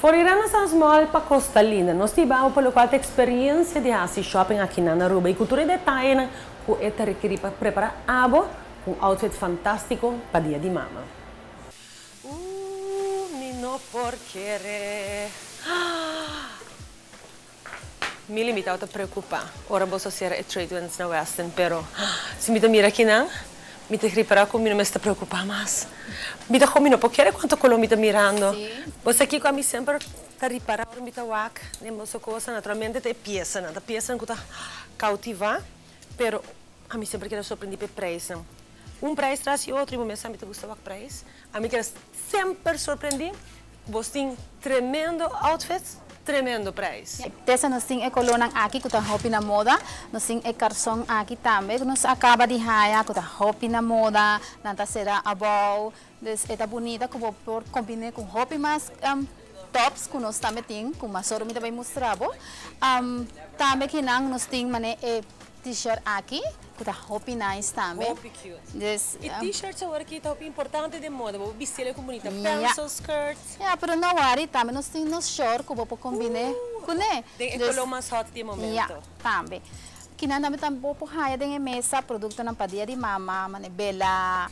For di Renaissance Mall pa Costa Linda, nos ta hiba bo pa locual ta experiencia di haci shopping aki na Aruba y cu tur e detayenan cu e ta rekeri pa prepara abo cu un outfit fantastico pa Dia di Mama. Ooh, mi no por kere. Mi limitado ta preocupa ora boso cera e Tradewinds na Weston, pero si mi ta mira akinan, mi ta ripara cu mi no mester preocupa mas. Mi ta mi no por kere cuanto color mi ta mirando. Bo sa kico ami semper ta ripara ora mi ta wak den boso cosa? Naturalmente ta e piesanan, ta piesanan cu ta cautiva, pero ami semper keda sorprendi pa e prijsnan. Un prijs tras di otro y bo mes ami ta gusta wak prijs. Ami keda semper sorprendi. Bo tin tremendo outfits, tremendo prijs. Tessa, nos tin e colornan aki cu ta hopi na moda. Nos tin e carson aki tambe cu nos a caba di haya cu ta hopi na moda. Nan ta cera abou. Dus e ta bunita cu bo por combine cu hopi mas tops cu nos tambe tin, cu mas ora mi ta bay mustra bo. Tambe kinan nos tin mane e t-shirt aki cu ta hopi nice tambe. Hopi cute. Dus, E t-shirts awor aki ta hopi importante den moda. Bo bisti cu bunita pencil skirt. Ja, pero no worry, tambe nos tin nos short cu bo por combine cune. Den e color mas hot di momento. Ja, tambe. Kinan tambe tambe bo por haya den e mesa productonan pa Dia di Mama, mane bela,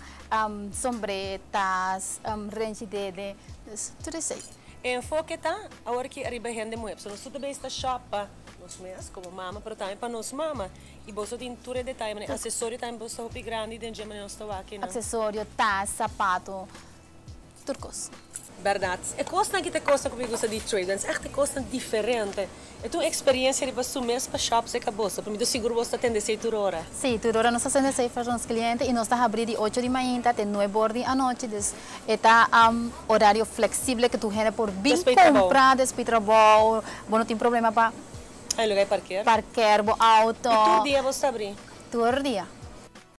sombré, tas, renchi dede, dus tur esey. E enfoke ta awor aki ariba hende muhé. So nos tur ta bay sta shop pa nos mes como mama, pero tambe pa nos mama. Y boso tin tur e detaye, mane accesorio tambe boso ta hopi grandi den dje mane nos ta wak no? Accesorio, tas, sapato, tur cos. Berdad. E cosnan aki ta cosnan cu mi gusta di Tradewinds. Echt e cosnan diferente. E ta un experiencia riba su mes pa shop cerca boso. Pero mi ta sigur boso ta atende esey tur ora. Si, tur ora nos ta atende esey pa nos cliente y nos ta habri di 8 di mainta te 9 or di anochi. Dus e ta horario flexible cu tur hende por bin Despues di trabou. Cumpra despues di trabou. Bo no tin problema pa Ay, lugar di parkeer. Parkeer bo auto. Y tur dia boso ta habri? Tur dia.